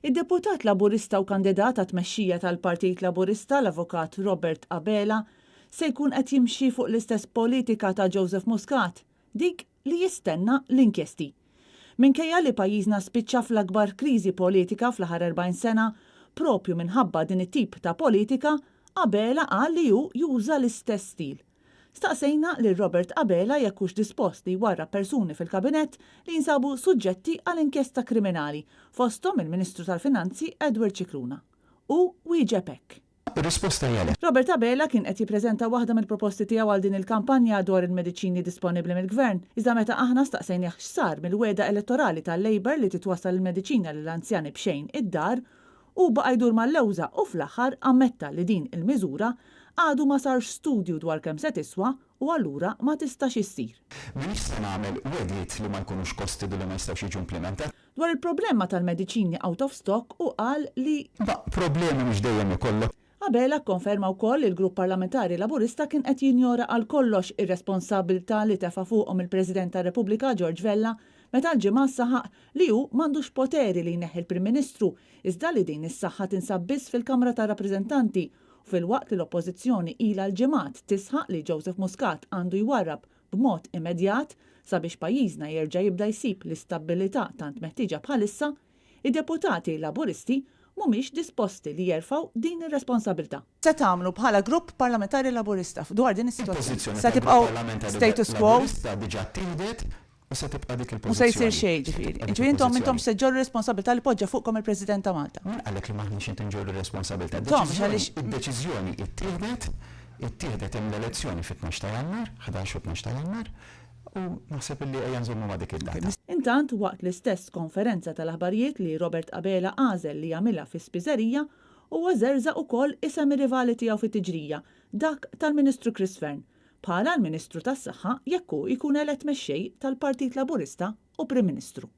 Id-Deputat Laburista u kandidat għat-tmexxija tal-Partit Laburista, l-Avukat Robert Abela, se jkun qed jimxi fuq l-istess politika ta' Joseph Muscat, dik li jistenna l-inkjesti. Minkejja li pajjiżna spiċċa fl-akbar kriżi politika fl-aħħar 40 sena proprju minħabba din it-tip ta' politika, Abela qal li hu juża l-istess stil. Staqsejna lil Robert Abela jekk hux dispost li jwarrab persuni fil-Kabinett li jinsabu suġġetti għal inkjesta kriminali, fosthom il-Ministru tal-Finanzi Edward Scicluna. Hu wieġeb hekk. Ir-risposta hija le. Robert Abela kien qed jippreżenta waħda mill-proposti tiegħu għal din il-kampanja dwar il-mediċini disponibbli mill-Gvern, iżda meta aħna staqsejnih x'sar mill-wegħda elettorali tal-Labour li titwassal il-mediċina lill-anzjani b'xejn id-dar, Hu baqa' jdur mal-lewża u fl-aħħar ammetta li din il-miżura għadu ma sarx studju dwar kemm se tiswa u allura ma tistax issir. M'iniex se nagħmel wegħdiet li ma jkunux costed u li ma jistgħux jiġu implimentati. Dwar il-problema tal-mediċini out of stock hu qal li. Ma, problemi mhux dejjem ikollok. Abela kkonferma wkoll li l-Grupp Parlamentari Laburista kien qed jinjora għal kollox ir-responsabbiltà li tefa' fuqhom il-President tar-Repubblika George Vella meta l-Ġimgħa saħaq li hu m'għandux poteri li jneħħi l-Prim Ministru iżda li din is-saħħa tinsab biss fil-Kamra tar-Rappreżentanti u filwaqt li l-Oppożizzjoni ilha l-ġimgħat tisħaq li Joseph Muscat għandu jwarrab b'mod immedjat sabiex pajjiżna jerġa' jibda jsib l-istabbilità tant meħtieġa bħalissa, id-deputati Laburisti mhumiex disposti li jerfgħu din ir-responsabilità. Se tagħmlu bħala Grupp Parlamentari Laburista dwar din is-sitwazzjoni? Il-pożizzjoni Se tal-Grupp tibqgħu Parlamentari status quo? Laburista diġà ttieħdet u se tibqa' dik Mhu se jsir il-pożizzjoni. xejn, Se ġifieri. tibqa' dik Ġifieri intom il-pożizzjoni. m'intomx se ġġorru responsabilità li poġġa fuqkom il-President ta' Malta. Min qallek li m'aħniex qed inġorru responsabilità? Intomx, Id-deċiżjoni, għaliex. id-deċiżjoni ttieħdet, ittieħdet hemm l-elezzjoni fit-12 ta' Jannar, 11 u 12 ta' Jannar, u naħseb illi ejja nżommu ma' dik id-data. Intant, waqt l-istess konferenza tal-aħbarijiet li Robert Abela għażel li jagħmilha fi spiżerija, huwa żerżaq ukoll isem ir-rivali tiegħu fit-tiġrija, dak tal-Ministru Chris Fearne, bħala l-Ministru tas-Saħħa jekk hu jkun elett Mexxej tal-Partit Laburista u Prim Ministru.